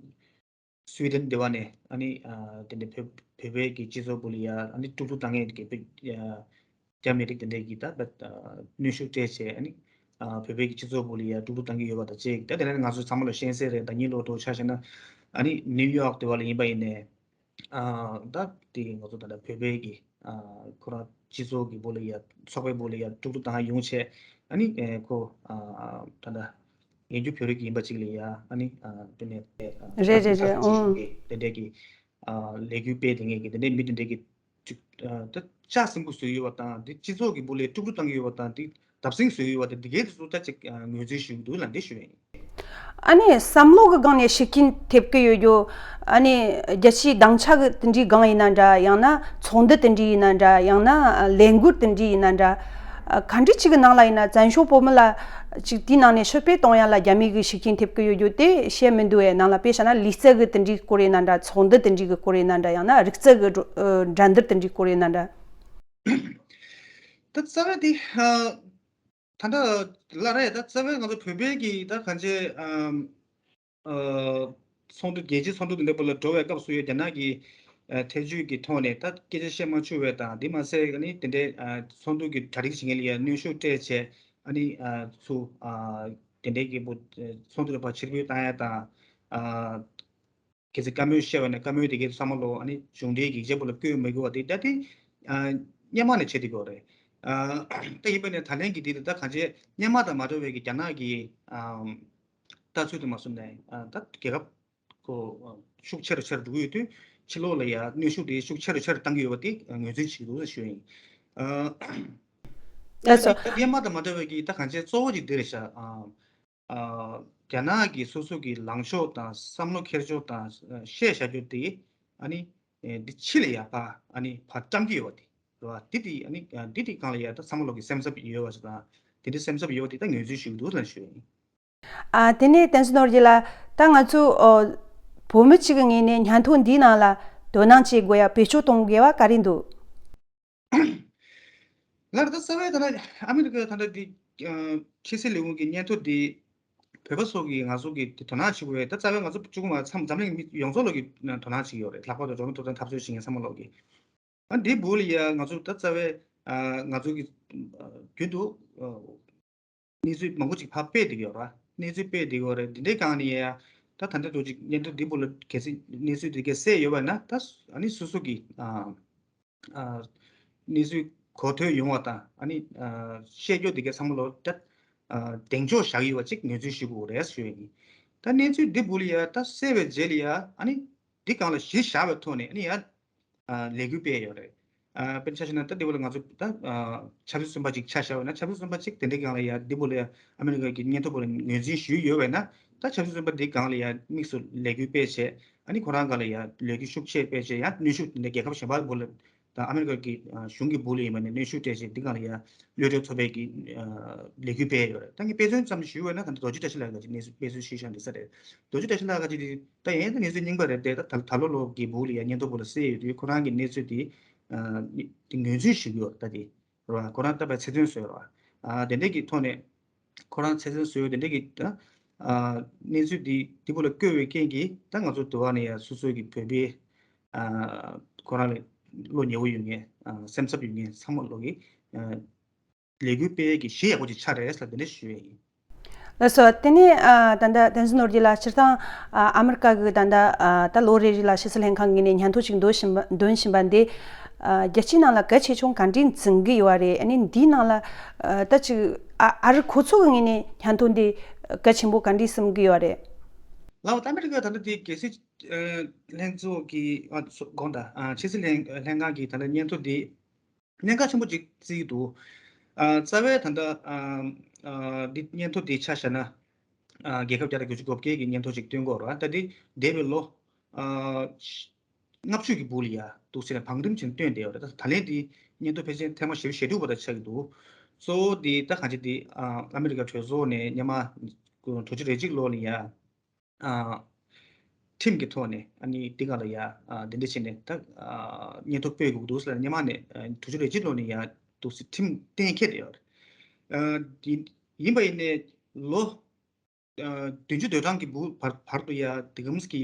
སུའི་ཌེན་འདི་བ་ནས་ཨ་ནི་ཨ་དེ་འདྲ་བོད་བོད་པའི་གི་སྤྱི་ཚོགས་སྦུག་ལ་ཡ་ཨ་ནི་དཀྲུག་དཀྲུག་བཏང་མཁན་གི་བོད་ཨ་རྒྱ་མི་རིགས་དེ་འདྲས་ཀྱིས་ད་ད་ཨ་གནོན་ཤུགས་སྤྲད་བྱས་ཨ་ནི་ཨ་བོད་པའི་གི་སྤྱི་ཚོགས་སྦུག་ལ་ཡ་དཀྲུག་དཀྲུག་བཏང་གི་ཡོད་པ་དང་བཅས་ཀྱི། ད་དེ་ནས་ང་ཚོ་ཚང་མ་ལ་མཁྱེན་གསལ་རེད། ད་ཉིན་ལོ་དྲུག་ཆ་བཞག་ན་ཨ་ནི་ནིའུ་ཡོག་དེ་བ་ལ་ཡིན་པ་ཡིན་ནའི། ཨ་ད་དེ་ང་ཚོ་ད་ལྟ་བོད་པའི་གི་ཨ་ཁོ་རང་སྤྱི་ཚོགས་ཀྱི་སྦུག་ལ་ཡ་ཚོགས་པའི་སྦུག་ལ་ཡ་དཀྲུག་དཀྲུག་བཏང་ཡོང་བྱས་ཨ་ནི་ཨེ་ཁོ་ཨ་ད་ལྟ་ཡིན་རྒྱུ་བོད་རིགས་ཡིན་པ་ཅིག་ལ་ཡ་ཨ་ནི་ཨ་དེ་ནས་ཨ་རེད་རེད་རེད། ཨང་། དེ་འདྲས་ཀྱི་ཨ་ལས་འགུལ་སྤེལ་དེ་ངེས་ཀྱི་དེ་འདྲས་མི་དེ་འདྲས་ཀྱི་ཅིག་ཨ་ད་ལྕགས་སྲིན་པོ་བཟོས་ཡོད་པ་དང་དེ་སྤྱི་ཚོགས་ཀྱི་སྦུག་ལ་དཀྲུག་དཀྲུག་བཏང་གི་ཡོད་པ་དང་དེ་བརྡབ་གསིག་བཟོས་ཡོད་པ་དེ་འདི་གའི་དེ་ཚོ་ད་ཅིག་ཨ་ངོས་འཛིན་ཞུ་གི་འདུག་ལབ་འདི་ཞུ་ཡ་ཡིན། ཨ་ནི་བསམ་བློ་གི་སྒང་ནས་ཤུགས་རྐྱེན་ཐེབས་ཀྱི་ཡོད་རྒྱུ། ཨ་ནི་རྒྱལ་སྤྱིའི་སྡིངས་ཆ་གི་དེ་འདྲའི་སྒང་ཡིན་ན་འདྲ། ཡང་ན་ཚོགས་འདུ་དེ་འདྲའི་ཡིན་ན་འདྲ། ཡང་ན་ལས་འགུལ་དེ་འདྲའི་ཡིན་ན་འདྲ། ཨ་ག་འདྲ་ཅིག་གི་ནང་ལ་ཡིན་ན་བཙན་བྱོལ་བོད་མི་ལ་ཅིག་དེའི་ནང་ནས་ཕྱིར་འབུད་གཏོང་ཡ་ལ་རྒྱ་མི་གིས་ཤུགས་རྐྱེན་ཐེབས་ཀྱི་ཡོད་རྒྱུ་དེ་བཤད་མི་འདུག་ཨེ། ནང་ལ་དཔེ་བཞག་ན་ལུས་རྩལ་གི་དེ་འདྲའི་སྐོར་ཡིན་ན་འདྲ། ཚོགས་འདུ་དེ་འདྲའི་གི་སྐོར་ཡིན་ན་འདྲ། ཡང་ན་རིག་རྩལ་གི་འགྲོ་ཨ་འགྲན་བསྡུར་དེ་འདྲའི་སྐོར་ཡིན་ན་འདྲ། ད་རྩ་བའི་དེ་ཨ། ད་ལྟ་ལ་རེད། ད་རྩ་བའི་ང་ཚོ་བོད་པའི་གི་ད་གང་ཅི་ཨམ་ཨ་ཚོགས་འདུ་རྒྱལ་སྤྱིའི་ཚོགས་འདུ་དེ་འདྲ་པོ་ལ་འགྲོ་བའི་སྐབས་སུ་ཡང་རྒྱ་ནག་གི་ཨ་ཐེ་བྱུས་ཀྱི་ཐོག་ནས་ད་སྐད་ཆ་བཤད་མ་བཅུག་པའི་དང་དེ་མ་ཟད་ནི་དེ་འདྲའི་ཨ་ཚོགས་འདུ་གི་གྲ་སྒྲིག་བྱེད་མཁན་ལ་ཡང་གནོན་ཤུགས་སྤྲད་བྱས་ཨ་ནི་ཨ་ཚུ་ཨ་དེ་འདྲའི་གི་པོ་ཚོགས་འདུ་ལ་ཕར་ཕྱིར་འབུད་བཏང་ཡ་དང་ཨ། གལ་སྲིད་བཀའ་མོལ་བཤད་པ་ན་བཀའ་མོལ་དེ་གའི་ཚང་མ་ལོ་ཨ་ནི་གཞུང་འབྲེལ་གྱི་བརྗེ་པོ་ལ་བཀོད་མི་དགོས་པ་དེ་ད་དེ་ཨ་སྔོན་མ་ནས་བྱེད་བསྡད་ཡོད་རེད། ཨ་ད་ཡིན་པ་ནས་ད་ལན་གྱི་དེ་དེ་ད་གང་ཅི་སྔོན་མ་དང་མ་འདྲ་བའི་གི་རྒྱ་ནག་གི་ཨ་ལྟ་ཚུལ་དུ་མ་སོང་ནས་ཨ་ད་རྒྱལ་ཁབ་ཁོ་ཤུགས་ཆེ་རུ་ཆེ་རུ་འགྲོ་གི་ཡོད་དུས་ཕྱི་ལོགས་ལ་ཡ་གནོན་ཤུགས་དེ་ཤུགས་ཆེ་རུ་ཆེ་རུ་བཏང་གི་ཡོད་པ་དེ་ངོས་འཛིན་བྱེད་ཀྱི་འདུག་ཟེར་ཞུ་ཡིན། ཨ་ཨ་སོ། ད་སྔོན་མ་དང་མ་འདྲ་བའི་གི་ད་གང་ཅི་གཙོ་བོ་ཅིག་འདི་རེད་ཤག་ཨ། ཨ་རྒྱ་ནག་གི་སོ་སོ་གི་ལངས་ཕྱོགས་དང་བསམ་བློ་འཁྱེར་ཕྱོགས་དང་ཨ་བཤད་བྱ་རྒྱུ་དེ་ཨ་ནི་ཨེ་འདི་ཕྱི་ལ་ཡ་ཕར་ཨ་ནི་ཕར་བཀྲམ་གྱི་ཡོད་པ་དེ་རེད་བ། འདི་དེ་ཨ་ནི་ཨ་འདི་དེ་སྒང་ལ་ཡ་ད་བསམ་བློ་གི་སེམས་འཚབ་ཡོད་པ་ཞིག་དང་དེ་འདྲའི་སེམས་འཚབ་ཡོད་པ་དེ་ད་ངོས་འཛིན་ཞུ་གི་འདུག་ལབ་ཞུ་ཡ་ཡིན། ཨ་དེ་ནས་བསྟན་འཛིན་ནོར་རྒྱས་ལགས། ད་ང་ཚོ་ཨོ་བོད་མི་གཅིག་གི་ངོས་ནས་སྙན་ཐོ་འདིའི་ནང་ལ་དོ་སྣང་བྱེད་དགོས་ཡ་བེད་སྤྱོད་གཏོང་དགོས་པ་ག་རེ་འདུག་ལར་ད་རྩ་བའི་ད་ལྟ་ཨ་མི་རི་ཀའི་ད་ལྟ་འདི་ཕྱི་སྲིད་ལས་ཁུངས་ཀྱི་སྙན་ཐོ་འདི་བོད་པ་ཚོ་གི་ང་ཚོ་གི་དེ་དོ་སྣང་བྱེད་དགོས་པས། ད་རྩ་བའི་ང་ཚོ་གཅིག་པུ་མ་ཚང་འཛམ་གླིང་མི་ཡོངས་རྫོགས་ལོག་གི་དོ་སྣང་བྱེད་ཀྱི་ཡོད་རེད། ལྷག་པར་དུ་འགྲོ་བ་མིའི་ཐོབ་ཐང་འཐབ་རྩོད་བྱེད་མཁན་ཚང་མ་ལོག་གི། ཨ་འདི་བུ་ལ་ཡ་ང་ཚོ་ད་རྩ་བའི་ང་ཚོ་གི་རྒྱུན་དུ་གནས་ཚུལ་མང་པོ་ཅིག་ཕར་སྤེལ་བསྡད་ཀྱི་ཡོད་རེད། གནས་ཚུལ་སྤེལ་བསྡད་ཀྱི་ཡོད་རེད། འདི་འདྲའི་སྒང་ནས་ཡ་ད་ད་ལྟ་དུ་ཅིག་སྙན་ཐོ་འདི་བུ་ལ་གལ་སྲིད་གནས་ཚུལ་འདི་གས་གསལ་ཡོད་པ་ན་ད་ཨ་ནི་སོ་སོ་གི་ཨ་གནས་ཚུལ་གོ་ཐོས་ཡོང་བ་དང་ཨ་ནི་བཤད་རྒྱུ་དེ་གའི་ཚང་མ་ལོ་ད་གདེང་འཇོག་བཞག་ཡོད་པ་ཅིག་ངོས་འཛིན་ཞུ་དགོས་རེད་ཞུ་ཡ་ཡིན། ད་གནས་ཚུལ་འདི་བུ་ལ་ཡ་ད་གསལ་བའི་རྗེས་ལ་ཡ་ཨ་ནི་འདི་སྒང་ལ་གཞི་བཞག་པའི་ཐོག་ནས་ཨ་ནི་ཡ་ལས་འགུལ་སྤེལ་ཡོད་རེད། དཔེར་ན་ཆ་བཞག་ན་ད་འདི་བུ་ལ་ང་ཚོ་ད་ཆབ་སྲིད་བཙོན་པ་ཅིག་ཆ་བཞག་པ་ན་ཆབ་སྲིད་བཙོན་པ་ཅིག་དེ་འདྲའི་སྒང་ལ་ཡ་འདི་བུ་ལ་ཡ་ཨ་མི་རི་ཀ་གི་སྙན་ཐོ་བུ་ལ་ངོས་འཛིན་ཞུས་ཡོད་པས་ན་ད་ཆབ་སྲིད་བཙོན་པ་འདི་སྒང་ལ་ཡ་དམིགས་སུ་ལས་འགུལ་སྤེལ་བྱས་ཨ་ནི་ཁོ་རང་སྒང་ལ་ཡ་ལས་འགུལ་ཤུགས་ཆེ་སྤེལ་བྱས་ཡ་གནོན་ཤུགས་དེ་འདྲ་རྒྱལ་ཁབ་གཞན་པ་བུ་ལ། དང་ཨ་མི་རི་ཀ་གི་གཞུང་གི་སྦུག་ལ་ཡིན་པ་ནས་གནོན་ཤུགས་སྤྲད་བྱས་འདི་སྒང་ལ་ཡ་གློད་གྲོལ་ཚོགས་པའི་གི་ལས་འགུལ་སྤེལ་ཡོད་རེད། ད་ངས་དཔེ་མཚོན་ཙམ་ཞུས་པ་ན་ད་ལྟ་རྡོ་རྗེ་བཀྲ་ཤིས་ལགས་ཀྱི་གནས་ཚུལ་དཔེ་མཚོན་ཞུས་བཞག་འདི་ས་རེད། རྡོ་རྗེ་བཀྲ་ཤིས་ལགས་ཀྱི་ད་ཡིན་ད་གནས་ཚུལ་རྙིང་པ་རེད་དེ་ད་ད་ལོ་ལོ་གི་སྦུག་ལ་ཡ་སྙན་ཐོ་སྦུག་ལ་གསལ་ཡོད་དུས་ཁོ་རང་གི་གནས་ཚུལ་དེ་དེ་ངོས་འཛིན་ཞུ་གི་ཡོད་རེད། ད་དེ་རེད་བ། ཁོ་རང་ད་བའི་ཚེ་བཙོན་བཟོས་རེད་བ། དེ་འདྲས་ཀྱི་ཐོག་ནས་ཁོ་རང་ཚེ་བཙོན་བཟོས་ཡོད་དེ་འདྲས་ཀྱི་ད་གནས་ཚུལ་འདི་འདི་བུ་ལ་བཀོད་པའི་རྐྱེན་གྱིས་ད་ང་ཚོ་དུ་བ་ནས་ཡ་སོ་སོའི་གི་བོད་པའི་ཁོ་རང་ལ་བློ་ཉེ་བོ་ཡོད་མཁན་སེམས་འཚབ་ཡོད་མཁན་ཚང་མ་ལོག་གི་ ལས་འགུལ་སྤེལ་ཡས་ཀྱི་གཞི་ཡག་པོ་ཅིག་ཆགས་རེད་ཟེར་དེ་འདྲ་ཞུ་ཡས་ཡིན། ལགས་སོ། དེ་ནས་ཨ་ད་ལྟ་བསྟན་འཛིན་ནོར་རྒྱས་ལགས། སྤྱིར་བཏང་ཨ་ཨ་མི་རི་ཀ་གི་ད་ལྟ་ཨ་ད་ལོ་རེ་རེ་ལ་ཕྱི་སྲིད་ལྷན་ཁང་ངོས་ནས་སྙན་ཐོ་ཅིག་འདོན་བཞིན་པ་འདོན་བཞིན་པ་འདི། ཨ་རྒྱལ་སྤྱིའི་ནང་ལ་གལ་ཆེ་ཆུང་ག་འདྲས་འཛིན་གྱི་ཡོད་རེད། ཨ་ནི་འདིའི་ནང་ལ་ཨ་ད་ཅིག་ཨ་ཨ་རི་ཁོ་ཚོ་གི་ངོས་ནས་སྙན་ཐོ་འདི་གལ་ཆེན་པོ་ག་འདྲས་བསམ་གྱི་ཡོད་རེད། ལགས་སོ། ད་ཨ་མི་རི་ཀ་ད་ལྟ་དེ་རྒྱལ་སྲིད་ཨ་ལྷན་ཚོགས་ཀྱི་ཨ་སོ་དགོངས་དག་ཨ་ཕྱི་སྲིད་ལྷན་ལྷན་ཁང་གི་ད་ལྟ་སྙན་ཐོ་འདི་གནད་འགག་ཆེན་པོ་ཅིག་བརྩི་གི་འདུག་ཨ་རྩ་བའི་ད་ལྟ་ཨ་ཨ་འདི་སྙན་ཐོ་འདི་ཆ་བཞག་ན། ཨ་རྒྱལ་ཁབ་བརྒྱ་དང་དགུ་བཅུ་གོ་བརྒྱད་ཀྱི་སྙན་ཐོ་ཅིག་བཏོན་གྱི་ཡོད་རེད་བ། ད་འདི་འདས་པའི་ལོ་ཨ་ལྔ་བཅུ་གི་བར་ལ་ཡ་འདུག་ཟེར་ནས་བང་རིམ་བྱས་ནས་བཏོན་བསྡད་ཡོད་རེད། ད་ད་ལན་འདི་སྙན་ཐོ་ཕལ་ཆེར་ཐེངས་མ་ཞེ་པོ་ཞེ་དྲུག་པ་དང་ཆགས་ཀྱི་འདུག་གཙོ་བོ་འདི་ད་གང་ཅི་འདི་ཨ་ཨ་མི་རི་ཀ་གྲོས་ཚོགས་ནས་སྔོན་མ་དྲུག་ཅུ་རེ་གཅིག་ལོ་ལ་ཡ། ཨ་ཁྲིམས་ཀྱི་ཐོག་ནས་ཨ་ནི་འདི་ག་ལ་ཡ་ཨ་འདི་འདྲ་བྱས་ནས་ད་ཨ་སྙན་ཐོ་སྤེལ་དགོས་འདུག་ཟེར་ནས་སྔོན་མ་ནས་ཨ་དྲུག་ཅུ་རེ་གཅིག་ལོ་ནས་ཡ་འདུག་སེ་ཁྲིམས་གཏན་འཁེལ་བསྡད་ཡོད་རེད། ཨ་འདི་ཡིན་པ་ཡིན་ནའི་ལོ་ཨ་བདུན་ཅུ་དོན་གྲངས་ཀྱི་བར་བར་དུ་ཡ་དེ་གམ་གྱི་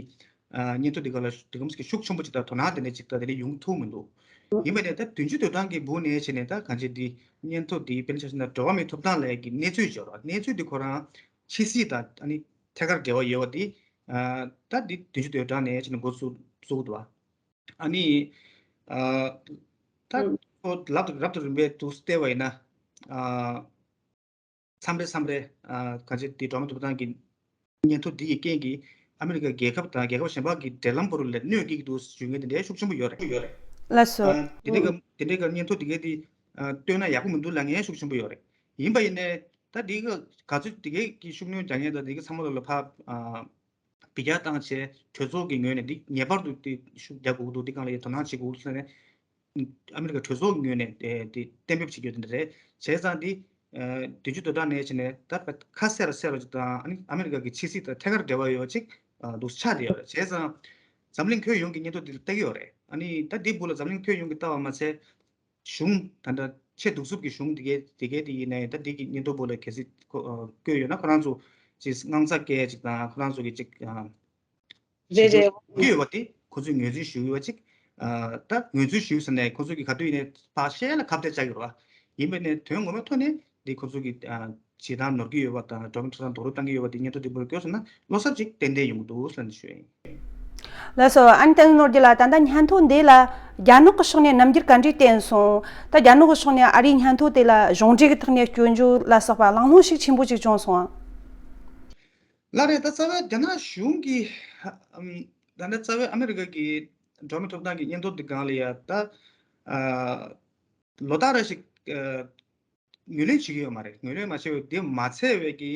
ཨ་སྙན་ཐོ་འདི་ག་ལ་དེ་གམ་གྱི་ཤུགས་ཆེན་པོ་ཅིག་དང་དོ་སྣང་དེ་འདྲ་ཅིག་དང་དེ་འདྲ་ཡོང་ཐུབ་མི་འདུག་ཡིན་པ་ནས་ད་བདུན་ཅུ་དོན་གྲངས་ཀྱི་བར་ནས་བྱས་ནས་ད་གང་ཅི་འདི་སྙན་ཐོ་འདི་དཔེར་ན་ཆ་བཞག་ན་འགྲོ་བ་མིའི་ཐོབ་ཐང་ལས་ཀྱི་གནས་ཚུལ་ཅིག་ཡོད་རེད། གནས་ཚུལ་འདི་ཁོ་རང་ཕྱི་སྲིད་དང་ཨ་ནི་ཐད་ཀར་འབྲེལ་བ་ཡོད་པ་འདི་ཨ་ད་འདི་བདུན་ཅུ་དོན་གྲངས་ནས་བྱས་ནས་འགོ་བཙུགས་བཙུགས་འདུག་ཨ་ནི་ཨ་ད་ཁོ་རབ་ཏུ་རབ་ཏུ་རིམ་པས་འདུག་བལྟས་པ་ཡིན་ན་ཨ་མཚམས་རེ་མཚམས་རེ་ཨ་གང་ཅི་འདི་འགྲོ་བ་མིའི་ཐོབ་ཐང་གི་སྙན་ཐོ་འདི་ཡི་རྐྱེན་གྱིས་ཨ་མི་རི་ཀ་རྒྱལ་ཁབ་དང་རྒྱལ་ཁབ་གཞན་པ་གི་འབྲེལ་ལམ་བར་ལ་གནོད་སྐྱེལ་གྱི་འདུག་ཞུ་མཁན་དེ་འདྲའི་ཤུགས་ཆེན་པོ་ཡོད་རེད། ལགས་སོ། ཨ་དེ་འདྲའི་ག་དེ་འདྲའི་ག་སྙན་ཐོ་དེ་གའི་དེ་ཨ་བཏོན་ན་ཡག་པོ་མི་འདུག་ལབ་མཁན་ཤུགས་ཆེན་པོ་ཡོད་རེད། ཡིན་པ་ཡིན་ནའི་ད་དེ་ག་ག་ཚོད་དེ་གའི་གི་ཤུགས་སྣོན་རྒྱག་མཁན་དང་དེ་ག་ཚང་མ་ལ་ལ་ཕ་ཨ་འབུད་རྒྱག་བཏང་བྱས་གྲོས་ཚོགས་ཀྱི་ངོས་ནས་འདི་ངེས་པར་དུ་དེ་ཤུགས་རྒྱག་དགོས་ཀྱི་འདུག་འདི་སྒང་ལ་ཡ་དོ་སྣང་བྱེད་དགོས་ཀྱི་འདུག་ཟེར་ནས་ཨ་མི་རི་ཀ་གྲོས་ཚོགས་ཀྱི་ངོས་ནས་དེ་དེ་གཏན་འབེབས་བྱེད་རྒྱུ་དེ་འདྲ་རེད། བྱས་ཙང་འདི་ཨ་བདུན་ཅུ་དོན་གྲངས་ནས་བྱས་ནས་ད་ཁ་གསལ་རུ་གསལ་རུ་ཅིག་དང་ཨ་ནི་ཨ་མི་རི་ཀ་གི་ཕྱི་སྲིད་དང་ཐད་ཀར་འབྲེལ་བ་ཡོད་ཅིག་ཨ་འདུག་ཆགས་བསྡད་ཡོད་རེད། བྱས་ཙང་འཛམ་གླིང་ཁྱོན་ཡོངས་ཀྱི་སྙན་ཐོ་འདི་ལ་ལྟ་གི་ཡོད་རེད། ཨ་ནི་ད་འདི་སྦུག་ལ་འཛམ་གླིང་ཁྱོན་ཡོངས་ཀྱིས་ལྟ་བ་མ་ཚད། གཞུང་ད་ལྟ་ཆེས་གདུག་རྩུབ་ཀྱི་གཞུང་དེ་གའི་དེ་གའི་དེ་ཡིན་ནའི་ད་དེ་གི་སྙན་ཐོ་པོ་ལ་གལ་སྲིད་ཁོ་ཨ་བཀོད་ཡོད་ན་ཁོ་རང་ཚོ་ཅིག་དངངས་འཚབ་སྐྱེ་ཅིག་དང་ཁོ་རང་ཚོ་གི་ཅིག་ཨ་རེད་རེད། ཞུ་ཡོད་པ་དེ་ཁོ་ཚོས་ངོས་འཛིན་ཞུ་ཡོད་པ་ཅིག་ཨ་ད་ངོས་འཛིན་ཞུ་ཟེར་ནས་ཁོ་ཚོ་གི་ག་དུས་ཡིན་ནའི་ཕར་བཤད་ན་ཁ་གཏད་བཅག་གི་རེད་བ། ཡིན་པ་ནས་དོན་ངོ་མའི་ཐོག་ནས་འདི་ཁོ་ཚོ་གི་ཨ་བྱེད་སྟངས་ནོར་གྱི་ཡོད་པ་དང་འགྲོ་མི་ཐོབ་ཐང་རྡོག་རོལ་བཏང་གི་ཡོད་པ་དེ་སྙན་ཐོ་དེ་པར་བཀོད་སོང་ན་བློ་འཚབ་ཅིག་ཏན་ཏན་ཡོང་གི་འདུག་ཟེར་ནས་ཞུ་ཡིན། ལགས་སོ། ཨ་ནི་བསྟན་འཛིན་ནོར་རྒྱས་ལགས། ད་ལྟ་སྙན་ཐོ་འདི་ལ་རྒྱ་ནག་གི་ཕྱོགས་ནས་རྣམ་འགྱུར་ག་འདྲས་བསྟན་སོང་། ད་རྒྱ་ནག་གི་ཕྱོགས་ནས་ཨ་རིའི་སྙན་ཐོ་དེ་ལ་གཞུང་འབྲེལ་གྱི་ཐོག་ནས་སྐྱོན་བརྗོད་ལ་སོགས་པ་གླེང་སློང་ཤུགས་ཆེན་པོ་ཅིག་བྱུང་སོང་ཨང་། ལགས་རེད། ད་རྩ་བའི་རྒྱ་ནག་གཞུང་གིས་ཨམ་ད་ནི་རྩ་བའི་ཨ་མི་རི་ཀ་གི་འགྲོ་མི་ཐོབ་ཐང་གི་སྙན་ཐོ་འདི་སྒང་ལ་ཡ་ད་ཨ་ལོ་ལྟར་རེ་ཞིག་ཨ་ངོས་ལེན་བྱེད་ཀྱི་ཡོད་མ་རེད། ངོས་ལེན་མ་བྱས་པའི་དེ་མ་ཚད་པའི་གི་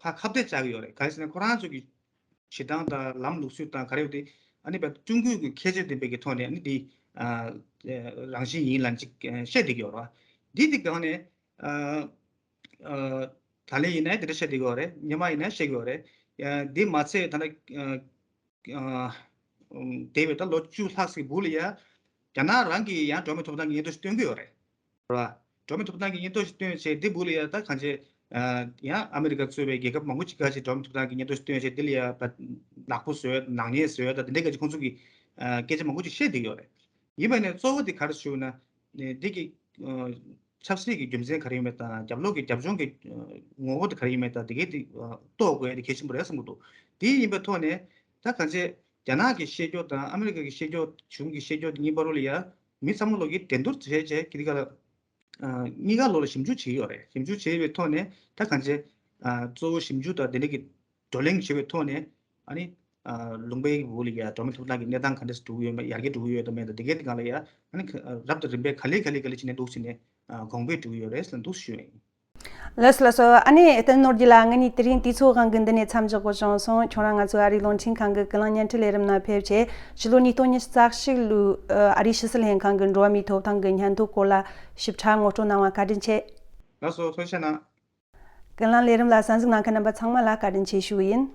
ཕར་ཁ་གཏད་བཅག་གི་ཡོད་རེད། ག་རེ་ཟེར་ན་ཁོ་རང་ཚོ་གི་བྱེད་སྟངས་དང་ལམ་ལུགས་སྲོལ་དང་ག་རེ་ཡོད་དེ་ཨ་ནི་བས་ཀྲུང་གོས་གི་ཁྱད་ཆོས་ལྡན་པའི་གི་ཐོག་ནས་ཨ་ནི་དེ་ཨ་རང་བཞིན་ཡིན་ལབ་ཅིག་བཤད་བསྡད་ཀྱི་ཡོད་རེད་བ། འདི་དེ་སྒང་ནས་ཨ་ཨ་ད་ལན་ཡིན་ན་དེ་འདྲ་བཤད་བསྡད་ཀྱི་ཡོད་རེད། སྔོན་མ་ཡིན་ན་བཤད་ཀྱི་ཡོད་རེད། ཡ་འདི་མ་ཚད་ད་ལྟ་ཨ་ཨ་འདས་པའི་ད་ལོ་བཅུ་ལྷག་ཙམ་སྦུག་ལ་ཡ་རྒྱ་ནག་རང་གིས་ཡང་འགྲོ་མི་ཐོབ་ཐང་གི་སྙན་ཐོ་ཞིག་བཏོན་གྱི་ཡོད་རེད། རེད་བ། འགྲོ་མི་ཐོབ་ཐང་གི་སྙན་ཐོ་ཞིག་བཏོན་བྱས་འདི་སྦུག་ལ་ཡ་ད་གང་བྱས་ཨ་ཡང་ཨ་མི་རི་ཀ་གཙོས་པའི་རྒྱལ་ཁབ་མང་པོ་ཅིག་ག་ཅིག་འགྲོ་མི་ཐོབ་ཐང་གི་སྙན་ཐོ་ཞིག་བཏོན་བྱས་འདི་ལ་ཡ་ད་ནག་པོ་བཟོས་ནག་ཉེས་བཟོས་ད་འདི་འདྲའི་ག་ཅིག་ཁོང་ཚོ་གིས་ཨ་སྐད་ཆ་མང་པོ་ཅིག་བཤད་བསྡད་ཡོད་རེད། ཡིན་པ་ནས་གཙོ་བོ་དེ་ག་རེ་ཞུ་ན་འདི་གི་ཨ་ཆབ་སྲིད་ཀྱི་རྒྱུ་མཚན་ག་རེ་ཡོད་མེད་དང་རྒྱབ་ལོགས་ཀྱི་རྒྱབ་ལྗོངས་ཀྱི་ཨ་ངོ་བོ་དེ་ག་རེ་ཡོད་མེད་དང་དེ་གའི་དེ་ཨ་རྟོགས་དགོས་ཡ་དེ་གལ་ཆེན་པོ་རེད་བསམ་གྱི་འདུག་དེ་ཡིན་པའི་ཐོག་ནས་ད་གང་བྱས་རྒྱ་ནག་གི་བཤད་སྐྱོ་དང་ཨ་མི་རི་ཀ་གི་བཤད་སྐྱོ་གཞུང་གི་བཤད་སྐྱོ་དེ་གཉིས་བར་ལ་ཡ་མི་ཚང་མ་ལོག་གིས་འགྲན་བསྡུར་བྱས་བྱས་ཀྱི་དེ་ག་ལ་ཨ་གཉིས་ཀ་ལོག་ལ་ཞིབ་འཇུག་བྱེད་ཀྱི་ཡོད་རེད། ཞིབ་འཇུག་བྱས་པའི་ཐོག་ནས་ད་གང་བྱས་ཨ་གཙོ་བོ་ཞིབ་འཇུག་དང་དེ་འདྲ་གི་བགྲོ་གླེང་བྱེད་པའི་ཐོག་ནས་ཨ་ནི་ཨ་ལུང་པའི་འོག་ལ་ཡ་འགྲོ་མི་ཐོབ་ཐང་གི་གནས་སྟངས་ག་འདྲ་སེ་འགྲོ་གི་ཡོད་མེད་ཡར་རྒྱས་འགྲོ་གི་ཡོད་དང་མེད་དང་དེ་གའི་དེ་སྒང་ལ་ཡ་ཨ་ནི་ཁ་ཨ་རབ་དང་རིམ་པས་ག་ལེ་ག་ལེ་ག་ལེ་བྱས་ནས་འདུག་སེ་ནས་ཨ་གོང་འཕེལ་འགྲོ་གི་ཡོད་རེད་ཟེར་ནས་འདུག་སེ་ཞུ་ཡ་ཡིན། ལགས་སོ་ལགས་སོ། ཨ་ནི་བསྟན་ནོར་རྒྱས་ལགས་ང་གཉིས་དེ་རིང་དུས་ཚོད་དབང་གིས་འདི་ནས་མཚམས་འཇོག་དགོས་བྱུང་སོང་། ཁྱོད་རང་ང་ཚོའི་ཨ་རིའི་རླུང་འཕྲིན་ཁང་གི་ཀུན་གླེང་བརྙན་འཕྲིན་ལས་རིམ་ནང་ཕེབས་བྱས་ཕྱི་ལོ་ཉིས་སྟོང་ཉི་ཤུ་རྩ་གཅིག་ལོའི་ཨ་རིའི་ཕྱི་སྲིད་ལྷན་ཁང་གི་འགྲོ་བ་མིའི་ཐོབ་ཐང་གི་སྙན་ཐོ་སྐོར་ལ་ཞིབ་ཕྲ་ངོ་སྤྲོད་གནང་བ་བཀའ་དྲིན་ཆེ། ལགས་སོ་ཐུགས་རྗེ་གནང་། ཀུན་གླེང་ལས་རིམ་ལ་གསན་གཟིགས་གནང་མཁན་རྣམ་པ་ཚང་མ་ལ་བཀའ་དྲིན་ཆེ་ཞུ་གི་ཡིན།